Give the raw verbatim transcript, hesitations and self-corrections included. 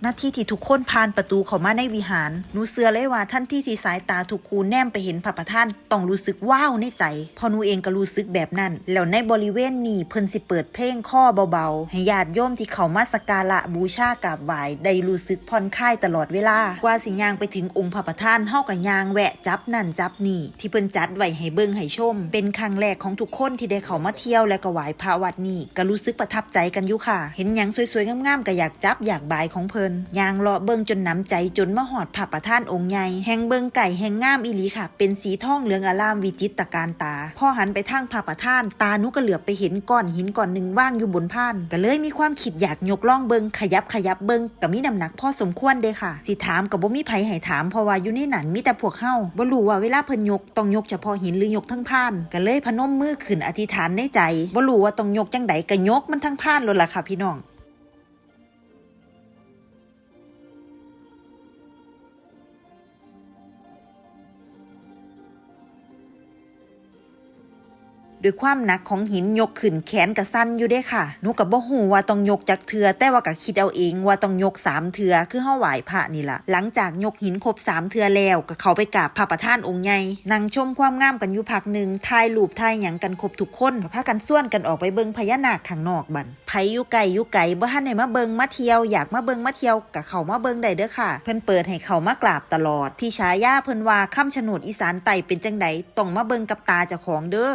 นาทีที่ทุกคนผ่านประตูเข้ามาในวิหาร หนูเชื่อเลยว่าทันทีที่สายตาทุกคู่แนมไปเห็นพระประธาน ต้องรู้สึกว้าวในใจ เพราะหนูเองก็รู้สึกแบบนั้น แล้วในบริเวณนี้เพิ่นสิเปิดเพลงคลอเบาๆ ให้ญาติโยมที่เข้ามาสักการะบูชากราบไหว้ได้รู้สึกผ่อนคลายตลอดเวลา กว่าสิย่างไปถึงองค์พระประธาน เฮาก็ย่างแวะจับนั่นจับนี่ ที่เพิ่นจัดไว้ให้เบิ่งให้ชม เป็นครั้งแรกของทุกคนที่ได้เข้ามาเที่ยวและก็ไหว้พระวัดนี้ ก็รู้สึกประทับใจกันอยู่ค่ะ เห็นหยังสวยๆงามๆก็อยากจับอยากบายของเพิ่น ย่างเลาะเบิ่งจนหนำใจ จนมาฮอดพระประธานองค์ใหญ่ แฮ่งเบิ่งใกล้แฮ่งงามอีหลีค่ะ เป็นสีทองเหลืองอารามวิจิตรตระการตา พอหันไปทางพระประธาน ตาหนูก็เหลือบไปเห็นก้อนหินก้อนหนึ่งวางอยู่บนพาน ก็เลยมีความคิดอยากยกลองเบิ่ง ขยับขยับเบิ่ง ก็มีน้ำหนักพอสมควรเด้ค่ะ สิถามก็บ่มีไผให้ถาม เพราะว่าอยู่ในนั้นมีแต่พวกเฮา บ่รู้ว่าเวลาเพิ่นยก ต้องยกเฉพาะหินหรือยกทั้งพาน ก็เลยพนมมือขึ้นอธิษฐานในใจ บ่รู้ว่าต้องยกจั่งใด ก็ยกมันทั้งพานโลดล่ะค่ะพี่น้อง ด้วยความหนักของหินยกขึ้นแขนก็สั่นอยู่เด้ค่ะ หนูก็บ่ฮู้ว่าต้องยกจักเทื่อ แต่ว่าก็คิดเอาเองว่าต้องยกสามเทื่อ คือเฮาไหว้พระนี่ล่ะ หลังจากยกหินครบสามเทื่อแล้ว ก็เข้าไปกราบพระประธานองค์ใหญ่ นั่งชมความงามกันอยู่พักหนึ่ง ถ่ายรูปถ่ายหยังกันครบทุกคน ก็พากันชวนกันออกไปเบิ่งพญานาคข้างนอกบัด ไผอยู่ใกล้อยู่ไกล บ่ทันได้มาเบิ่งมาเที่ยว อยากมาเบิ่งมาเที่ยว ก็เข้ามาเบิ่งได้เด้อค่ะ เพิ่นเปิดให้เข้ามากราบตลอด ที่ฉายาเพิ่นว่าคำชะโนดอีสานใต้เป็นจั่งใด ต้องมาเบิ่งกับตาเจ้าของเด้อ